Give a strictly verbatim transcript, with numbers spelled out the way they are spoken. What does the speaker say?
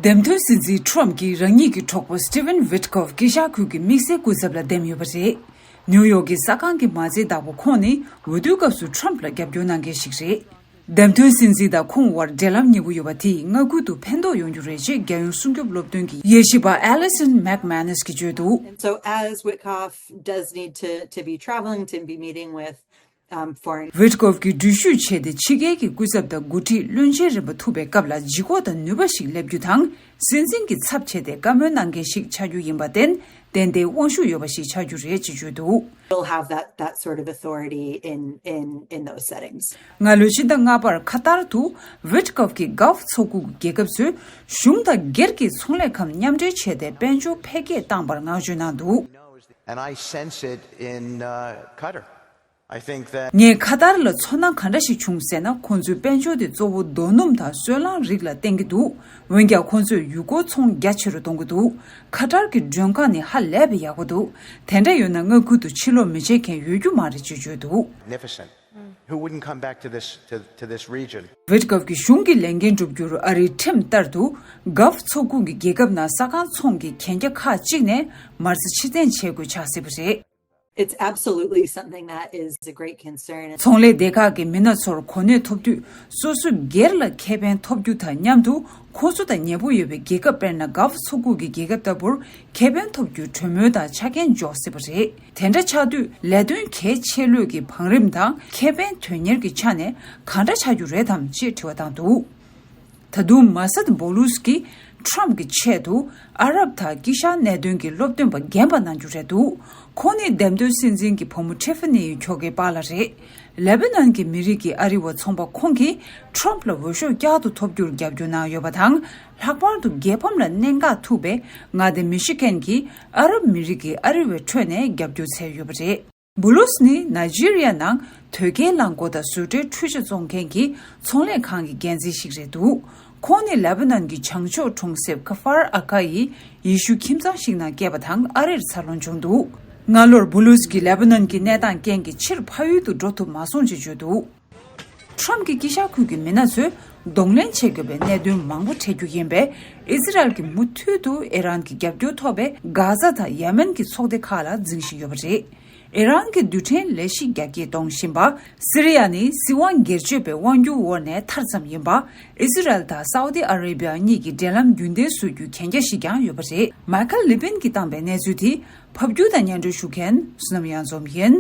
འདེམས་ཐོན་སྲིད་འཛིན་ཁྲོམ་གྱིས་རང་ཉིད་ཀྱི་གྲོགས་པོ་སི་ཊི་ཝན་ཝིཊ་ཀོབ་དཀྱིལ་ཤར་ཁུལ་གྱི་དམིགས་བསལ་སྐུ་ཚབ་ལ་འདེམས་ཡོད་པ་རེད། ནིའུ་ཡོག་གི་གསར་ཁང་གི་མ་རྩའི་བདག་པོ་ཁོང་ནི་འོས་བསྡུའི་སྐབས་སུ་ཁྲོམ་ལ་རྒྱབ་སྐྱོར་གནང་མཁན་ཞིག་རེད། འདེམས་ཐོན་སྲིད་འཛིན་དང་ཁོང་དབར་འབྲེལ་ལམ་ཉེ་པོ་ཡོད་པ་དེས་མངའ་ཁུལ་དུ་ཕན་ཐོགས་ཡོང་རྒྱུ་རེད་ཅེས་རྒྱལ་ཡོངས་སྲུང་སྐྱོབ་སློབ་སྟོན་གྱི་དབྱེ་ཞིབ་པ་ཨེ་ལི་སན་མེག་མེ་ནེ་སི་གིས་བརྗོད་འདུག And so, as Witkoff does need to, to be traveling, to be meeting with, um, foreign. ཝིཊ་ཀོབ་ཀྱིས་འགྲུལ་བཞུད་བྱས་ཏེ་ཕྱི་རྒྱལ་གྱི་སྐུ་ཚབ་དང་འགོ་ཁྲིད་བློན་ཆེན་རིམ་པ་ཐུག་པའི་སྐབས་ལ་ལྗིད་ཁོག་དང་ནུས་པ་ཞིག་སླེབས་རྒྱུ་དང་། སྲིད་འཛིན་གྱི་ཚབ་བྱས་ཏེ་བཀའ་མོལ་གནང་མཁན་ཞིག་ཆགས་རྒྱུ་ཡིན་པར་བརྟེན། ཏན་ཏན་དབང་ཤུགས་ཡོད་པ་ཞིག་ཆགས་རྒྱུ་རེད་ཅེས་བརྗོད་འདུག You'll have that, that sort of authority in, in, in those settings. སྔ་ལོའི་ཕྱི་ཟླ་ལྔ་པར་ཁ་ཏར་དུ་ཝིཊ་ཀོབ་ཀྱིས་གྷལཕ་མཚོ་ཁུག་གི་རྒྱལ་ཁབ་ཚོའི་གཞུང་དང་སྒེར་གྱི་ཚོང་ལས་ཁང་མཉམ་འབྲེལ་བྱས་ཏེ་དཔལ་འབྱོར་འཕེལ་རྒྱས་བཏང་པར་བསྔགས་བརྗོད་གནང་འདུག And I sense it in, uh, Qatar. I think that. ངས་ཁ་ཏར་ལ་ཚོར་སྣང་ག་འདྲ་ཞིག་བྱུང་ཟེར་ན། ཁོང་ཚོའི་དཔལ་འབྱོར་དེ་གཙོ་བོ་རྡོ་སྣུམ་དང་སོལ་རླངས་རིགས་ལ་བརྟེན་གྱི་འདུག་འོན་ཀྱང་ཁོང་ཚོས་ཡུལ་སྐོར་ཚོང་རྒྱ་ཆེ་རུ་གཏོང་གི་འདུག་ཁ་ཏར་གྱི་མགྲོན་ཁང་ནི་ཧ་ལས་པའི་ཡག་པོ་འདུག་དེ་འདྲ་ཡོད་ན་མངའ་ཁུལ་དུ་ཕྱིར་ལོག་མི་བྱེད་མཁན་ཡོད་རྒྱུ་མ་རེད་ཅེས་བརྗོད་འདུག Magnificent. Who wouldn't come back to this, to, to this region? ཝིཊ་ཀོབ་ཀྱི་གཞུང་གི་ལས་འགན་བསྒྲུབ་རྒྱུར་ཨ་རིའི་ཁྲིམས་ལྟར་དུ་གྷལཕ་མཚོ་ཁུག་གི་རྒྱལ་ཁབ་ནང་ས་ཁང་ཚོང་གི་གན་རྒྱ་ཁག་ཅིག་ནས་མ་རྩ་ཕྱིར་འཐེན་བྱེད་དགོས་ཆགས་སྲིད་པ་རེད། It's absolutely something that is a great concern. ཚོང་ལས་སྡེ་ཁག་གི་མི་སྣ་ཚོར་གོ་གནས་ཐོབ་དུས་སོ་སོ་སྒེར་ལ་ཁེ་ཕན་ཐོབ་རྒྱུ་དང་མཉམ་དུ་ཁོ་ཚོ་དང་ཉེ་པོ་ཡོད་པའི་རྒྱལ་ཁབ་དཔེར་ན་གྷལཕ་མཚོ་ཁུག་གི་རྒྱལ་ཁབ་ལྟ་བུར་ཁེ་ཕན་ཐོབ་རྒྱུའི་གྲོས་མོལ་དང་ཆ་རྐྱེན་འཇོག་སྲིད་པ་རེད། དེ་འདྲ་ཆགས་དུས་ལས་དོན་གལ་ཆེ་ལོས་ཀྱི་བང་རིམ་དང་ཁེ་ཕན་དོན་གཉེར་གྱི་ཆ་ནས་གང་འདྲ་ཆགས་རྒྱུ་རེད་དམ་ཅེས་དྲི་བ་བཏང་འདུག་ད་དུང་མ་སད་བོ་ལུས་ཀྱིས་ཁྲོམ་གྱི་ཆེད་དུ་ཨ་རབ་དང་དཀྱིལ་ཤར་གནད་དོན་གྱི་སློབ་སྟོན་པ་རྒན་པ་གནང་རྒྱུ་རེད་འདུག་ཁོང་ནི་འདེམས་ཐོན་སྲིད་འཛིན་གྱི་བུ་མོ་ཁྲེ་ཧྥི་ནི་ཡི་ཁྱོ་གའི་པཱ་ལགས་རེད། ལེ་བྷ་ནན་གྱི་མི་རིགས་ཀྱི་ཨ་རི་བ་ཚོང་པ་ཁོང་གིས་ཁྲོམ་ལ་འོས་ཤོག་བསྐྱར་དུ་ཐོབ་རྒྱུར་རྒྱབ་སྐྱོར་གནང་ཡོད་པ་དང་། ལྷག་པར་དུ་རྒྱལ་ཕམ་ལ་གནད་འགག་ཐུག་པའི་མངའ་སྡེ་མི་ཤི་གན་གྱི་ཨ་རབ་མི་རིགས་ཀྱི་ཨ་རི་བའི་ཁྲོད་ནས་རྒྱབ་སྐྱོར་བྱས་ཡོད་པ་རེད། བུ་ལུས་ནི་ནཱི་ཇི་རི་ཡ་ནང་དོས་སྐྱེལ་རླངས་འཁོར་དང་བཟོ་གྲྭའི་འཕྲུལ་ཆས་བཙོང་མཁན་གྱི་ཚོང་ལས་ཁང་གི་འགན་འཛིན་ཞིག་རེད་འདུག་ཁོང་ནི་ལེ་བྷ་ནན་གྱི་བྱང་ཕྱོགས་གྲོང་གསེབ་ཁ་ཧྥར་ཨ་ཁ་ཡི་ཡེ་ཤུ་ཁྱིམ་ཚང་ཞིག་ནང་སྐྱེས་པ་དང་ཨ་རིར་འཚར་ལོངས་བྱུང་འདུག་སྔ་ལོར་བུ་ལུས་ཀྱིས་ལེ་བྷ་ནན་གྱི་གནས་སྟངས་རྐྱེན་གྱིས་ཕྱིར་ཕ་ཡུལ་དུ་འགྲོ་ཐུབ་མ་སོང་ཅེས་བརྗོད་འདུག་ཁྲོམ་གྱི་དཀྱིལ་ཤར་ཁུལ་གྱི་མི་སྣ་ཚོས་གདོང་ལེན་བྱེད་དགོས་པའི་གནད་དོན་མང་པོ་འཕྲད་རྒྱུ་ཡིན་པས། ཨི་ཟི་རལ་གྱིས་མུ་མཐུད་དུ་ཨི་རན་གྱི་རྒྱབ་སྐྱོར་ཐོབ་པའི་གྷ་ཟ་དང་ཡེ་མེན་གྱི་ཚོགས་སྡེ་ཁག་ལ་འཛིང་བཞིན་ཡོད་པ་རེད། ཨི་རན་གྱི་རྡུལ་ཕྲན་ལས་གཞི་རྒྱ་སྐྱེད་གཏོང་བཞིན་པ་སི་རི་ཡ་ནི་སྲིད་དབང་སྒེར་གཅོད་པའི་དབང་སྒྱུར་འོག་ནས་ཐར་ཙམ་ཡིན་པ། ཨི་ཟི་རལ་དང་སའུ་ཏི་ཨ་རེ་བྷི་ཡ་གཉིས་ཀྱི་འབྲེལ་ལམ་རྒྱུན་ལྡན་བཟོ་རྒྱུའི་གན་རྒྱ་ཞིག་ཀྱང་ཡོད་པ་རེད། མའི་ཁལ་ལི་པིན་གྱིས་བཏང་པའི་གནས་ཚུལ་དེ་ཕབ་སྒྱུར་དང་སྙན་སྒྲོན་ཞུ་མཁན་བསོད་ནམས་གཡང་འཛོམས་ཡིན།